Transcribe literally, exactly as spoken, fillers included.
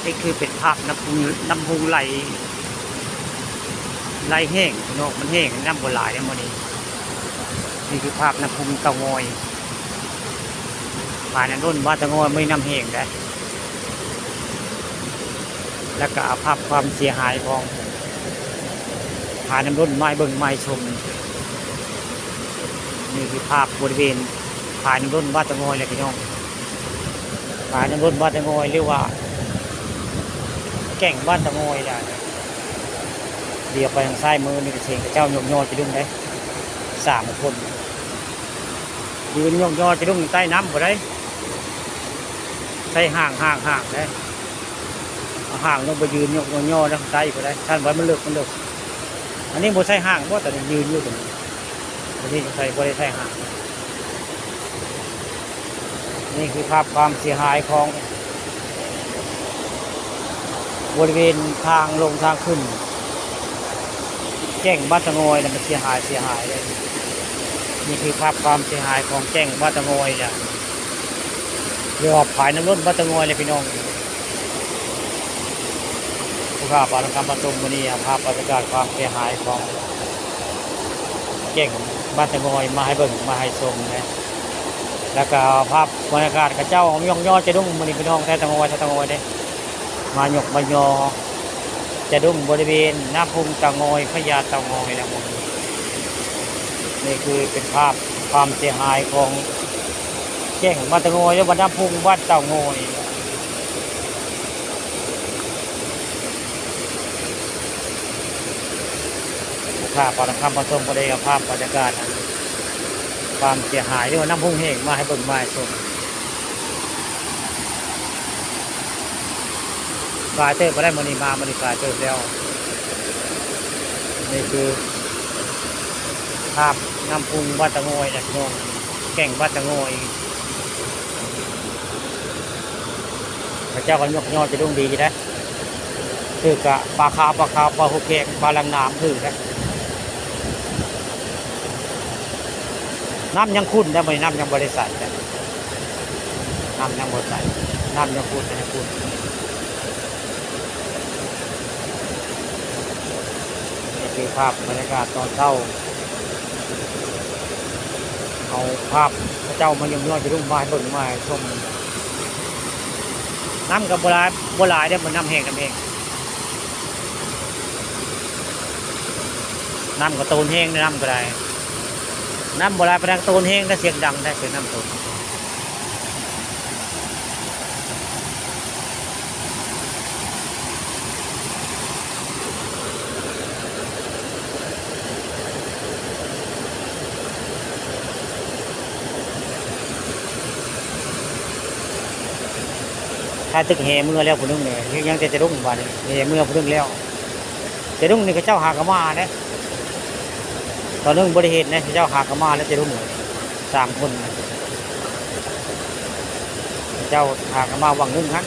นี่คือเป็นภาพน้ำพุง น้ำพุงไหล ไหลแห้งพี่น้อง มันแห้ง น้ำบ่หลายนะมื้อนี้ นี่คือภาพน้ำพุงเต่างอย ผาน้ำล้นบ้านเต่างอย มื้อนี้น้ำแห้งเด้ แล้วก็เอาภาพความเสียหายของผาน้ำล้นมาให้เบิ่งมาให้ชม นี่คือภาพบริเวณผาน้ำล้นบ้านเต่างอยแหละพี่น้อง ผาน้ำล้นบ้านเต่างอย หรือว่า แก่งบ้านเต่างอยแหละ เดี๋ยวไปทางซ้ายมือนี่ก็สิเห็นเขาเจ้ายกยอจะดุ้งได้ สามคน ยืนยกยอจะดุ้งใต้น้ำบ่ได้ ใส่ห่าง ห่าง ห่างได้ เอาห่างลงไปยืนยกยอๆ ทางใต้บ่ได้ ท่านว่ามันเลิก มันเลิก อันนี้บ่ใส่ห่างบ่ แต่ยืนอยู่ตรงนี้ อันนี้ใส่บ่ได้ใส่ห่าง นี่คือภาพความเสียหายของบริเวณทางลงทางขึ้น แก่งบ้านเต่างอยนะ มันเสียหาย เสียหายเลย นี่คือภาพความเสียหายของแก่งบ้านเต่างอยเนี่ย เรียกว่าผาน้ำล้นบ้านเต่างอยเลยพี่น้อง ผู้ข่าวปานคำมาชมมื้อนี้ เอาภาพบรรยากาศความเสียหายของแก่งบ้านเต่างอยมาให้เบิ่งมาให้ชมนะ แล้วก็เอาภาพบรรยากาศเขาเจ้าเอายกยอจะดุ้งมื้อนี้พี่น้อง ไทเต่างอย ไทเต่างอยเด้ มายกมายอจะดุ้งบริเวณน้ำพุงเต่างอย พญาเต่างอยนะผม นี่คือเป็นภาพความเสียหายของแก่งบ้านเต่างอย และบ้านน้ำพุงบ้านเต่างอย ถ้าปานคำมาชมก็ได้เอาภาพบรรยากาศนะ ความเสียหายหรือว่าน้ำพุงแห้งมาให้เบิ่งมาให้ชม หลายเติบมาได้มื้อนี้มา มื้อนี้หลายเติบแล้ว นี่คือภาพน้ำพุงบ้านเต่างอยนะพี่น้อง แก่งบ้านเต่างอย พระเจ้าก็ยกยอจะดุ้งดีนะ ถือกะปลาขาว ปลาขาว ปลาหัวแขก ปลาลังน้ำถือนะ น้ำยังขุ่นนะ มื้อนี้น้ำยังบ่ได้ใสนะ น้ำยังบ่ใส น้ำยังขุ่น ยังขุ่น นี่คือภาพบรรยากาศตอนเช้า เอาภาพพระเจ้ามายกยอจะดุ้งมาให้เบิ่งมาให้ชม น้ำก็บ่หลาย บ่หลายเด้อ มันน้ำแห้ง น้ำแห้ง น้ำก็โตนแห้งนะ น้ำก็ได้ น้ำบ่หลายปานใดก็โตนแห้งนะ เสียงดังได้ เป็นน้ำโตน ถ้าตึกแห่เมือแล้วผู้หนึ่งเนี่ย ยังแต่จะรุ่งบาดนี้ แห่เมือผู้หนึ่งแล้ว จะรุ่งนี่เขาเจ้าหากะมาเด้ ตอนนึงบ่ได้เห็นนะ เขาเจ้าหากะมาแล้วจะรุ่ง สามคนนะ เขาเจ้าหากะมาวังหนึ่งหั้น